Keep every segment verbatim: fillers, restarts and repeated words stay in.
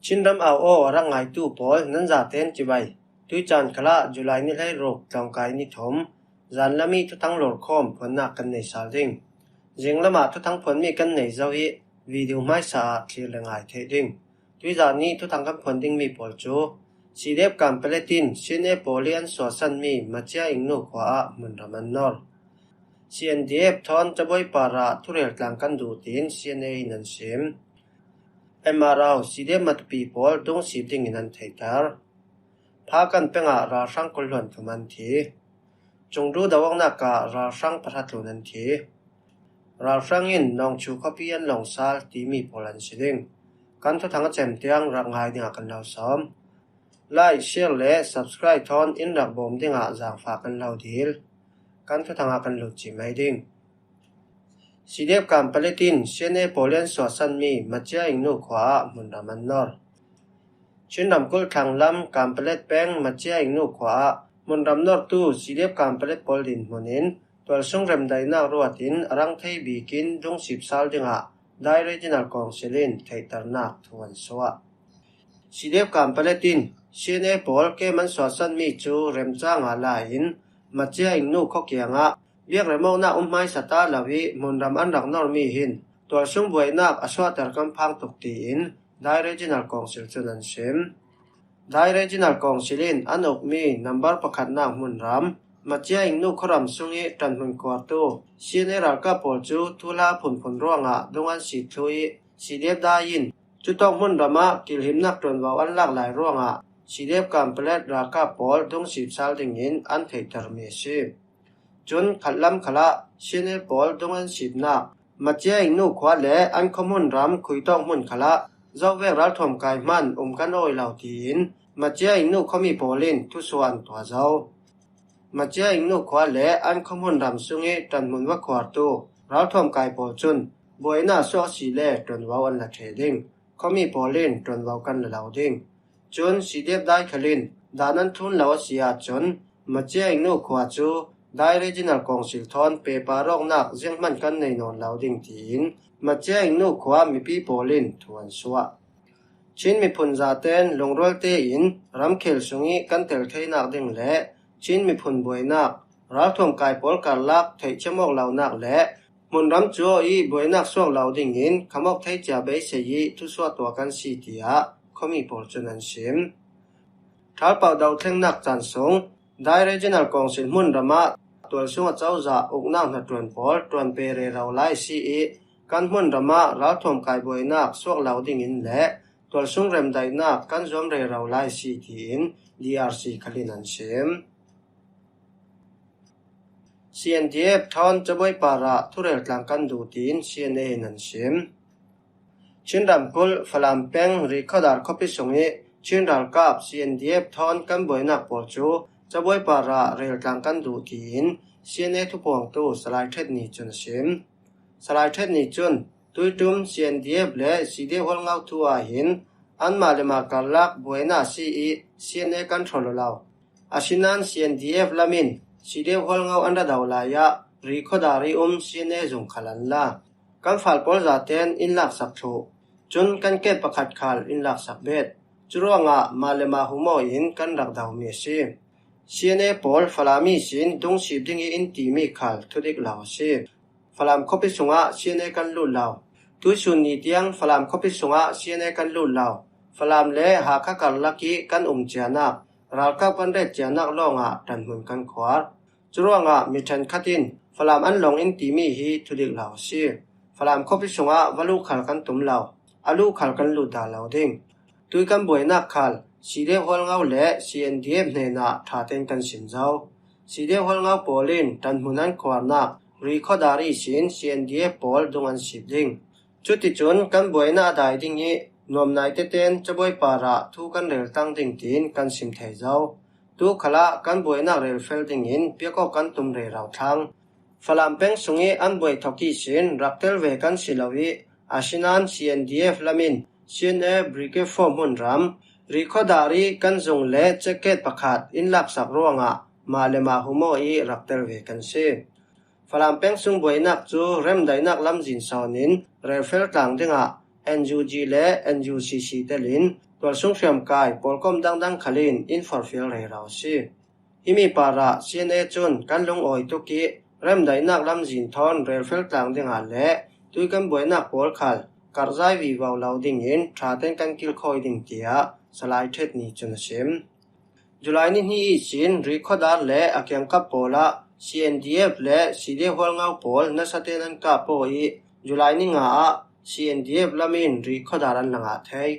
Chinram au aw a rak ngaitu pawl nan zaten cibai. Tuicaan khalah July ni hleiruk tlawngkai ni thum, zanlami thuthang lurkhawm phuannak kan nei sal ding. Zinglamah thuthang phuanmi kan nei zo ih video hmaisa ah thlir le ngai theih ding. Tuizah ni thuthang kan phuan dingmi pawl cu CDF Kanpalet in CNA pawl ih an suahsanmi Macia Ingnu khua ah hmunram an nor. CNDF thawn Cabuai parah thurel tlang kan duh tiin CNA in an sim. MRO CDF Matupi pawl dungsip dingin an theihter. Pha kan pengah ralhrang kul hluan thum an thi. Cungdu do awknak ah ralhrang pahra tlun an thi. Ralhrang in Nawngchu khuapi an lawng sal timi pawl an si ding. Kan thuthang a cem tiang rak ngai dingah kan lo sawm. Like, share le subscribe thawn in rak bawm dingah zaangfah kan lo dil. Kan thuthang ah kan lut cih mai ding. CDF Kanpalet in CNA pawl ih an suahsanmi Macia Ingnu khua ah hmunram an nor. Chin ramkulh thlanglam Kanpalet peng Macia Ingnu khua ah hmunram nortu CDF Kanpalet pawl dinhmun in tualsung remdaihnak ruatin a rang thei bikin dungsip sal dingah Dai Regional Council in theihternak thu an suah. CDF Kanpalet in CNA pawl kem an suahsanmi cu remcang ah la in Macia Ingnu khua kiangah biakrem awknak um hmaisa ta lo ih hmunram an rak normi hin tualsung buainak a suahter kan phang tuk tiin Dai Regional Council cun an sim. Dai Regional Council in an ukmi nambar pakhatnak hmunram Macia Ingnu khuaram sungih ṭanhmun kuartu CNA ralkap pawl cu thuhla phunphun ruangah dung an sip thlu ih CDF Dai in cutawk hmunram ah kilhimnak ṭuanvo an lak lai ruangah CDF Kanpalet ralkap pawl dungsip sal dingin an theihtermi a si. Cun khatlam khalah CNA pawl dung an sipnak Macia Ingnu khua le an khuahmun ram khuitawk hmun khalah zovek ralthuam kai hman um kan awi lo tiin Macia Ingnu khuami pawl in thusuah an tuah zo. Macia Ingnu khua le an khuahmun ram sungih ṭanhmun va khuartu ralthuam kai pawl cun buainak suak a si le ṭuanvo an la ṭheh ding. Khuami pawl in ṭuanvo kan la lo ding. Cun CDF Dai khal in dan an thlun lo a si ahcun Macia Ingnu khua cu Dai Regional Council thawn pepa rawknak zianghman kan nei nawn lo ding tiin Macia Ingnu khua mipi pawl in thu an suah. Chin miphun zaten lungrual tein ramkhel sungih kan tel theinak ding le Chin miphun buainak, ralthuam kai pawl karlak theihthiam awk lonak le hmunram cu aw ih buainak suak lo dingin khamawk thei cia beisei ih thusuah tuah kan si, tiah khuami pawl cun an sim. Thalpauh dohthlengnak caan sung Dai Regional Council hmunram ah tualsung a cozah uknak hnaṭuan pawl ṭuanpe rero lai si ih kan hmunram ah ralthuam kai buainak suak lo dingin le tualsung remdaihnak kan zuam rero lai si tiin DRC khal in an sim. CNDF thawn Cabuai parah thurel tlang kan duh tiin CNA in an sim. Chin ramkulh Falam peng Rikhodar khuapi sungih Chin ralkap CNDF thawn kan buainak pawl cu Cabuai parah rel tlang kan duh tiin CNA thupuangtu Salai Ṭhet Ni cun a sim. Salai Ṭhet Ni cun tuiṭum CNDF le CDF Hualngo thu ah hin anmah le mah karlak buainak a si ih CNA kan hrawl aw lo. Asinain CNDF lam in CDF Hualngo an ra do lai ah Rikhodar ih um CNA zung khal an la. Kan fal pawl zaten in laksak thluh. Cun kan ket pakhat khal in laksak bet. Curuangah mah le mah hum aw in kan rak domi a si. CNA pawl Falam ihsin dungsip ding ih in timi khal thudik lo a si. Falam khuapi sungah CNA kan lut lo. Tuihsun ni tiang Falam khuapi sungah CNA kan lut lo. Falam le Hakha karlak ih kan um cianak, ralkap kan ret cianak lawngah ṭanhmun kan khuar. Curuangah mi ṭhenkhat in Falam an lawng in timi hi thudik lo a si. Falam khuapi sungah va luh khal kan tum lo, a luh khal kan lut dah lo ding. Tui kan buainak khal CDF Hualngo le CNDF hnenah ṭha tein kan sim zo. CDF Hualngo pawl in ṭanhmun an khuarnak Rikhodar ihsin CNDF pawl dung an sip ding. Cuticun kan buainak a dai ding ih nuam naite tein Cabuai parah thu kan rel tang ding tiin kan sim thei zo. Tu khalah kan buainak relfel dingin piak awk kan tum rero thlang. Falam peng sungih an buai thawk ihsin rak tel ve kan si lo ih, asinain CNDF lam in CNA Brigade four hmunram Rikhodar ih kan zung le ceket pakhat in laksak ruangah mah le mah hum aw ih rak tel ve kan si. Falam peng sung buainak cu remdaihnak lamzin sawn in relfel tlang dingah N U G le N U C C telin tualsung hriamkai pawlkom dangdang khalin in forhfial rero a si. Himi parah C N A cun kan lungawi tuk ih remdaihnak lamzin thawn relfel tlang dingah le tui kan buainak pawl khal karhzai vivo lo dingin ṭhaten kan kilkhawi ding, tiah Salai Ṭhet Ni cun a sim. July ni hnih ihsin Rih khuadar le a kiangkap pawlah C N D F le C D F Hualngo pawl nasaten an kap aw ih July ni nga ah C N D F lam in Rih khuadar an la ngah thei.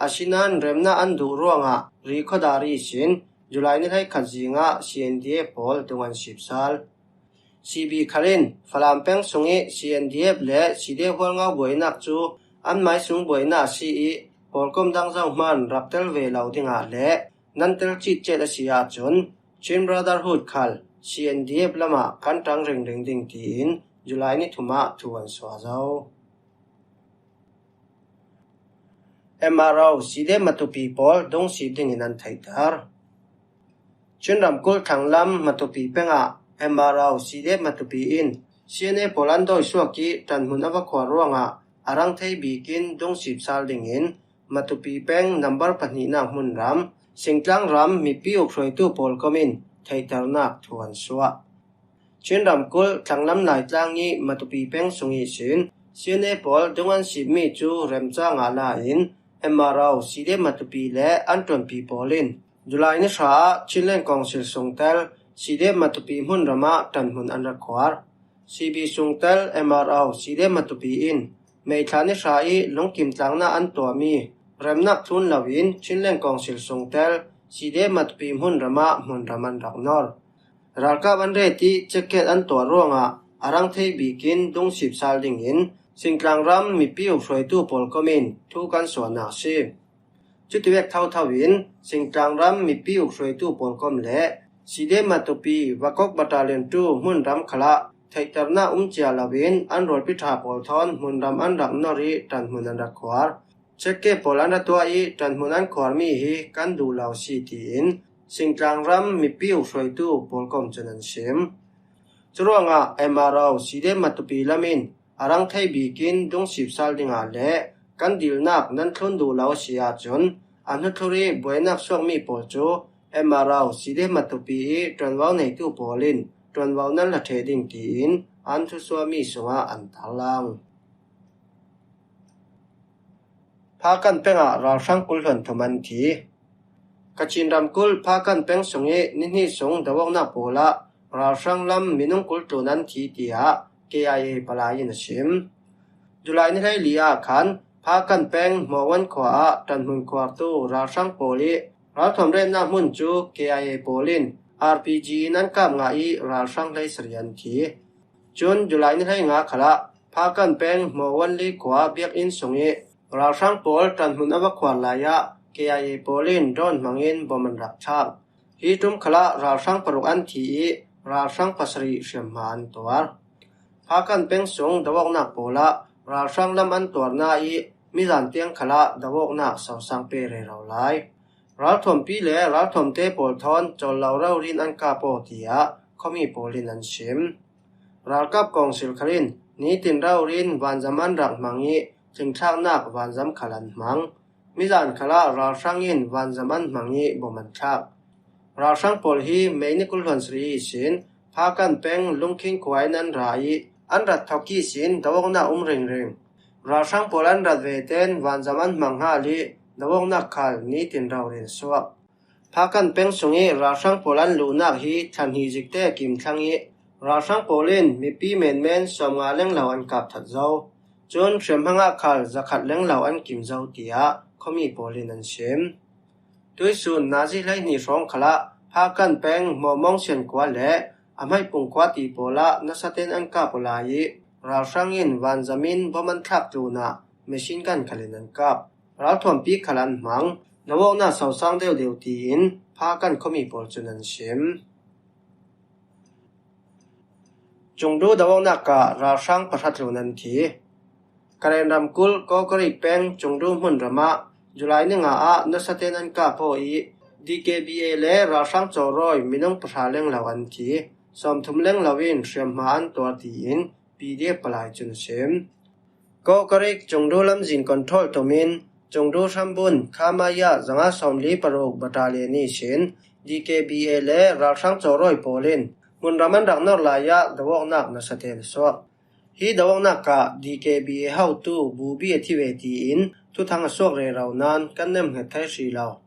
Asinain remnak an duh ruangah Rih khuadar ihsin July ni hleikhat zingah C N D F pawl dung an sipsal. C B khal in Falam peng sungih C N D F le C D F Hualngo buainak cu an mai sung buainak a si ih pawlkom dang zohman rak tel ve lo dingah le nan tel citcet a si ahcun Chin Brotherhood khal C N D F lamah kan ṭang ringring ding tiin July ni thum ah thu an suah zo. M R O C D F Matupi pawl dungsip dingin an theihter. Chin ramkulh thlanglam Matupi pengah M R O C D F Matupi in C N A pawl an dawisuak ih ṭanhmun a va khuar ruangah a rang thei bikin dungsip sal dingin Matupi peng nambar pahnihnak hmunram, Singtlang ram mipi ukhruaitu pawlkom in theihternak thu an suah. Chin ramkulh thlanglam Laitlang ih Matupi peng sung ihsin C N A pawl dung an sipmi cu remcang ah la in M R O C D F Matupi le an ṭuanpi pawl in July ni hra ah Chinland Council sungtel C D F Matupi hmunram ah ṭanhmun an rak khuar. C B sungtel M R O C D F Matupi in May thla ni hra ih lungkim tlangnak an tuahmi remnak thlun loin Chinland Council sungtel C D F Matupi hmunram ah hmunram an rak nor. Ralkap an ret ih cekket an tuah ruangah a rang thei bikin dungsip sal dingin Singtlang ram mipi ukhruaitu pawlkom in thu kan suahnak a si. Cutivek thotho in Singtlang ram mipi ukhruaitu pawlkom le C D F Matupi Vakok Battalion two hmunram khalah theihternak um cia loin an rualpi ṭha pawl thawn hmunram an rak nor ih ṭanhmun an rak khuar. Cekket pawl an ra tuah ih ṭanhmun an khuarmi hi kan duh lo si tiin Singtlang ram mipi ukhruaitu pawlkom cun an sim. Curuangah M R O C D F Matupi lam in a rang thei bikin dungsip sal dingah le kan dilnak nan thlun duh lo a si ahcun a hnuthlur ih buainak suakmi pawl cu M R O C D F Matupi ih ṭuanvo neitu pawl in ṭuanvo nan la ṭheh ding tiin an thusuahmi sungah an tarlang. Phakan pengah ralhrang kul hluan thum an thi. Kachin ramkulh Phakan peng sungih nihnih sung do awknak pawlah ralhrang lam minung kul tlun an thi, tiah K I A palai in a sim. July ni hleili ah khan Phakan peng Hmawuan khua ah ṭanhmun khuartu ralhrang pawl ih ralthuam retnak hmun cu K I A pawl in R P G in an kap ngah ih ralhrang hleisarih an thi. Cun July ni hleinga khalah Phakan peng Hmawuan li khua biakinn sungih ralhrang pawl ṭanhmun a va khuar lai ah K I A pawl in drone hmangin bom an rak thlak. Hi ṭum khalah ralhrang paruk an thi ih ralhrang pasarih hriamhma an tuar. Phakan peng sung do awknak pawlah ralhrang lam an tuarnak ih mizan tiang khalah do awknak sosang pe rero lai. Ralthuampi le ralthuamte pawl thawn cawl lo rori in an kap aw, tiah khuami pawl in an sim. Ralkap kawngsil khal in nitin rori in vanzam an rak hmang ih tlingthlaknak vanzam khal an hmang. Mizan khalah ralhrang in vanzam an hmang ih bom an thlak. Ralhrang pawl hi May ni kul hluan sarih ihsin Phakan peng Lungkhing khua in an ra ih an rat thawk ihsin do awknak um ringring. Ralhrang pawl an rat veten vanzam an hmang hal ih do awknak khal nitin rori in a suak. Phakan peng sungih ralhrang pawl an luhnak hi thla hnih zikte a kim thlang ih ralhrang pawl in mipi menmen sawmnga lenglo an kap that zo. Cun hriamhma ah khal zakhat lenglo an kim zo, tiah khuami pawl in an sim. Tuihsun nazi hleihnih hrawng khalah Phakan peng Mawmawng Sian khua le a hmaipung khua ti pawlah nasaten an kap aw lai ih ralhrang in vanzam in bom an thlak tlunah machine gun khal in an kap. Ralthuampi khal an hmang. Do awknak sosang deuhdeuh tiin Phakan khuami pawl cun an sim. Cungdu do awknak ah ralhrang pahra tlun an thi. Karen ramkulh Kawkarik peng Cungdu hmunram ah July ni nga ah nasaten an kap aw ih D K B A le ralhrang cawrawi minung pahra lenglo an thi. Sawmthum lenglo in hriamhma an tuar tiin P D F palai cun a sim. Kokarik Chengdu lamzin control tumin Chengdu hrambun Khamaya zanga sawmli paruk battalion ihsin D K B A le ralhrang chawrawi pawlin hmunram an rak nawr laiah do awknak nasa tel a suak. Hi do awknak ah D K B A hotu Bubi a thi ve tiin thuthang a suak rero nan kan nemnghet thei hrih lo.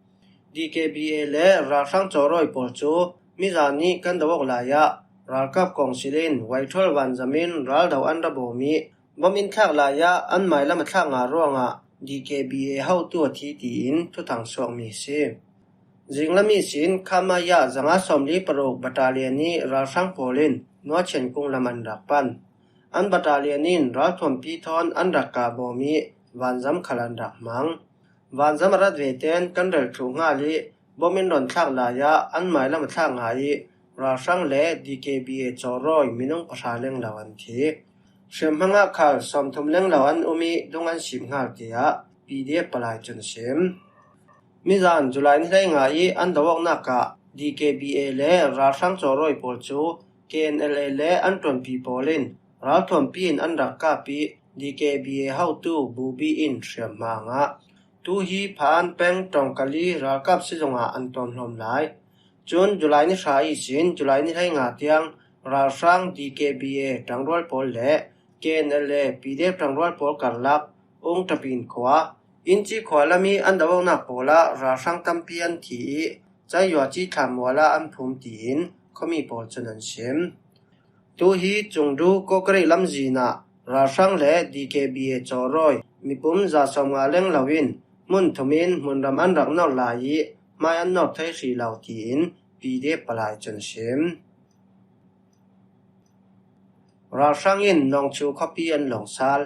D K B A le ralhrang chawrawi pawl cu mizan nih kan do awk laiah ralkap kawngsil in Waithol vanzam in ral do an ra bawm ih bom in thlak laiah an mailam a thlak nga ruangah D K B A hotu a thi tiin thuthang suakmi a si. Zinglam ihsin Khamaya zanga sawmli paruk battalion ih ralhrang pawl in Nuachian kung lam an rak pan. An battalion in ralthuampi thawn an rak kah bawm ih vanzam khal an rak hmang. Vanzam a rat ve ten kan rel thluh nghal ih bom in rawn thlak laiah an mailam a thlak nga ih ralhrang le D K B A chawrawi minung pahra lenglo an thi. Hriamhmang ah khal sawmthum lenglo an um ih dung an sip nghal, tiah P D F palai cun a sim. Mizan July ni hleinga ih an do awknak ah D K B A le ralhrang chawrawi pawl cu K N L A le an ṭuanpi pawl in ralthuampi in an rak kap ih D K B A hotu Bubi in hriamhma a ngah. Tu hi Phan Peng Ṭawngkali ralkap sizung ah an tuamhlawm lai. Cun July ni hra ihsin July ni hleinga tiang ralhrang D K B A ṭangrual pawl le K N L A P D F ṭangrual pawl karlak Ung Ṭapin khua, Inci khua lam ih an do awknak pawl ah ralhrang tampi an thi ih Caiyuaci thlan mual ah an phum tiin khuami pawl cun an sim. Tu hi Chengdu Kokarik lamzin ah ralhrang le D K B A chawrawi mipum za sawmnga lenglo in hmun thum in hmunram an rak nawr lai ih hmai an nawr thei hrih lo tiin P D F palai cun a sim. Ralhrang in Nawngchu khuapi an lawng sal.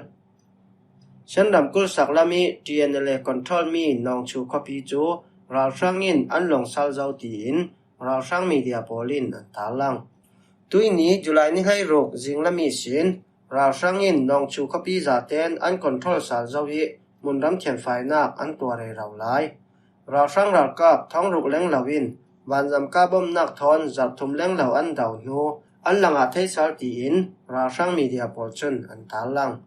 Shan ramkulh sak lam ih T N L A control mi Nawngchu khuapi cu ralhrang in an lawng sal zo tiin ralhrang media pawl in an tarlang. Tuihni July ni hleiruk zinglam ihsin ralhrang in Nawngchu khuapi zaten an control sal zo ih hmunram thianfainak an tuah rero lai. Ralhrang ralkap thawng ruk lenglo in vanzam kah bawmhnak thawn zarh thum lenglo an do hnu an la ngah thei sal tiin ralhrang media pawl cun an tarlang.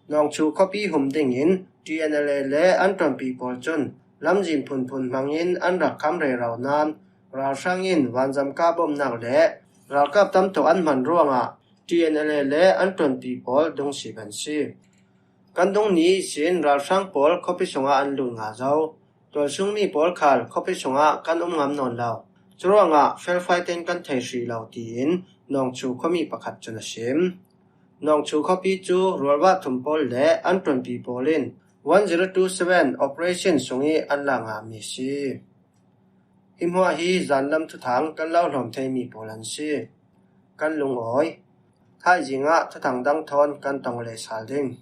Nawngchu khuapi hum dingin T N L A le an ṭuanpi pawl cun lamzin phunphun hmangin an rak kham rero nan ralhrang in vanzam kah bawmhnak le ralkap tam tuk an hman ruangah T N L A le an ṭuanpi pawl dungsip an si. Kan dungni ihsin ralhrang pawl khuapi sungah an lut nga zo. Tualsungmi pawl khal khuapi sungah kan um ngam nawn lo. Curuangah felfai tein kan thei hrih lo, tiin Nawngchu khuami pakhat cun a sim. Nawngchu khuapi cu rualvah thum pawl le an ṭuanpi pawl in one zero two seven operation sungih an la ngahmi a si. Hi hmuah hi zanlam thuthang kan lo hlawm theimi pawl an si. Kan lungawi. Thaizing ah thuthang dang thawn kan tong leh sal ding.